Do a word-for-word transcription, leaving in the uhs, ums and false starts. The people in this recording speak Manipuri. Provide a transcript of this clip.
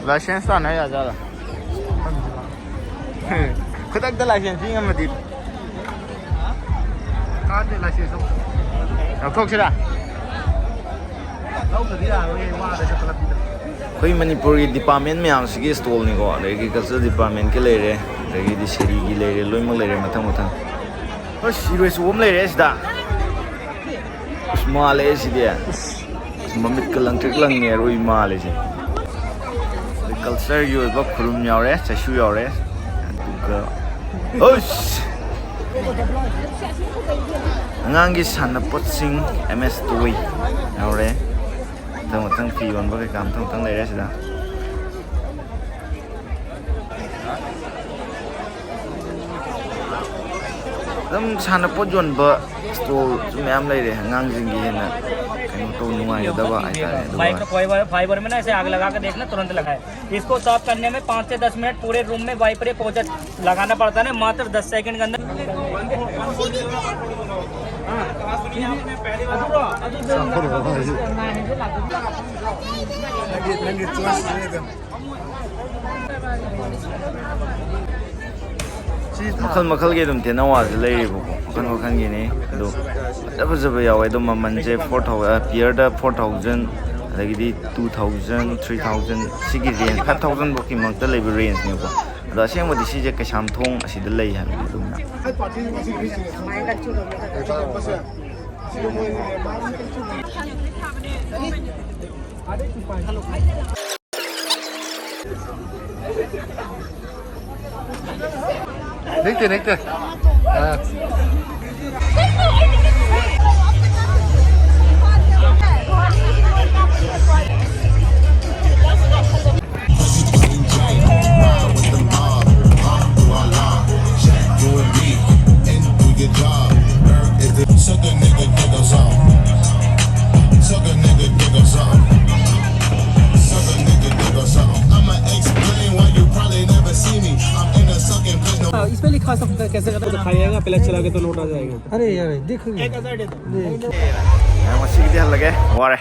ꯂꯥꯏꯁꯦꯟꯁ ꯇꯥꯟꯅ ꯌꯥꯖꯥꯠꯂ? ꯈꯨꯗꯛꯇ ꯂꯥꯏꯁꯦꯟꯁ ꯄꯤ ꯉꯝꯃꯗꯤ꯫ ꯀꯥꯟꯗꯦ ꯂꯥꯏꯁꯦꯟꯁ ꯑꯃ꯫ ꯂꯧꯊꯣꯛꯁꯤꯔꯥ? ꯂꯧꯗ꯭ꯔꯗꯤ ꯌꯥꯔꯣꯏꯌꯦ, ꯋꯥꯗ ꯆꯠꯄ ꯂꯝꯕꯤꯗ꯫ ꯑꯩꯈꯣꯏ ꯃꯅꯤꯄꯨꯔꯒꯤ ꯗꯤꯄꯥꯔꯠꯃꯦꯟ ꯃꯌꯥꯝꯁꯤꯒꯤ ꯁ꯭ꯇꯣꯜꯅꯤꯀꯣ, ꯑꯗꯒꯤ ꯑꯦꯒ꯭ꯔꯤꯀꯜꯆꯔ ꯗꯤꯄꯥꯔꯠꯃꯦꯟꯒꯤ ꯂꯩꯔꯦ, ꯑꯗꯒꯤꯗꯤ ꯁꯦꯔꯤꯒꯤ ꯂꯩꯔꯦ, ꯂꯣꯏꯅꯃꯛ ꯂꯩꯔꯦ ꯃꯊꯪ ꯃꯊꯪ꯫ ꯑꯁ, ꯏꯔꯣꯏ ꯆꯨꯕ ꯑꯃ ꯂꯩꯔꯦ ꯁꯤꯗ꯫ ꯑꯁ, ꯃꯥꯜꯂꯦ ꯁꯤꯗꯤ꯫ ꯃꯃꯤꯠꯀ ꯂꯪꯇ꯭ꯔꯤꯛ ꯂꯪꯉꯦ, ꯑꯔꯣꯏ ꯃꯥꯜꯂꯦ ꯁꯤ꯫ ꯑꯗꯩ ꯀꯜꯆꯔꯒꯤ ꯑꯣꯏꯕ ꯈꯨꯔꯨꯝ ꯌꯥꯎꯔꯦ, ꯆꯩꯁꯨ ꯌꯥꯎꯔꯦ, ꯑꯗꯨꯒ, ꯑꯁ! ꯑꯉꯥꯡꯒꯤ ꯁꯥꯟꯅꯄꯣꯠꯁꯤꯡ, ꯑꯦꯝ ꯑꯦꯁ ꯇꯣꯏ ꯌꯥꯎꯔꯦ꯫ ꯃꯊꯪ ꯃꯊꯪ ꯐꯤ ꯌꯣꯟꯕ ꯀꯩꯀꯥ ꯃꯊꯪ ꯃꯊꯪ ꯂꯩꯔꯦ ꯁꯤꯗ꯫ ꯑꯗꯨꯝ ꯁꯥꯟꯅꯄꯣꯠ ꯌꯣꯟꯕ ꯁ꯭ꯇꯣꯜꯁꯨ ꯃꯌꯥꯝ ꯂꯩꯔꯦ, ꯑꯉꯥꯡꯁꯤꯡꯒꯤ ꯍꯦꯟꯅ ꯀꯩꯅꯣ ꯇꯧ ꯅꯨꯡꯉꯥꯏꯒꯗꯕ ꯍꯥꯏꯇꯥꯔꯦ꯫ ꯑꯗꯨꯒ माइक्रो फाइबर, फाइबर में ना, ऐसे आग लगा के देखना, तुरंत लगाए। इसको साफ करने में पाँच से दस मिनट पूरे रूम में वाइपर या पोंछा लगाना पड़ता है, मात्र दस सेकंड के अंदर। ꯃꯈꯜ ꯃꯈꯜꯒꯤ ꯑꯗꯨꯝ ꯇꯦꯅꯋꯥꯁꯦ ꯂꯩꯔꯤꯕꯀꯣ, ꯃꯈꯜ ꯃꯈꯜꯒꯤꯅꯤ꯫ ꯑꯗꯣ ꯐꯖ ꯐꯖꯕ ꯌꯥꯎꯋꯦ꯫ ꯑꯗꯣ ꯃꯃꯜꯁꯦ ꯐꯣꯔ ꯊꯥꯎꯖꯟ, ꯄꯤꯌꯔꯗ ꯐꯣꯔ ꯊꯥꯎꯖꯟ, ꯑꯗꯒꯤꯗꯤ ꯇꯨ ꯊꯥꯎꯖꯟ, ꯊ꯭ꯔꯤ ꯊꯥꯎꯖꯟ, ꯁꯤꯒꯤ ꯔꯦꯟꯖ, ꯐꯥꯏꯚ ꯊꯥꯎꯖꯟ ꯐꯥꯎꯀꯤ ꯃꯔꯛꯇ ꯂꯩꯕ ꯔꯦꯟꯖꯅꯦꯕꯀꯣ꯫ ꯑꯗꯣ ꯑꯁꯦꯡꯕꯗꯤ ꯁꯤꯁꯦ ꯀꯩꯁꯥꯝꯊꯣꯡ ꯑꯁꯤꯗ ꯂꯩ ꯍꯥꯏꯕꯅꯤ ꯑꯗꯨꯝꯅ꯫ देखते, देखते। हाँ। ऐसे करके तो खाइएगा, पहले चला के तो नोट आ जाएगा। अरे यार, देख। ꯉꯁꯤꯒꯤꯗꯤ ꯍꯜꯂꯒꯦ, ꯋꯥꯔꯦ꯫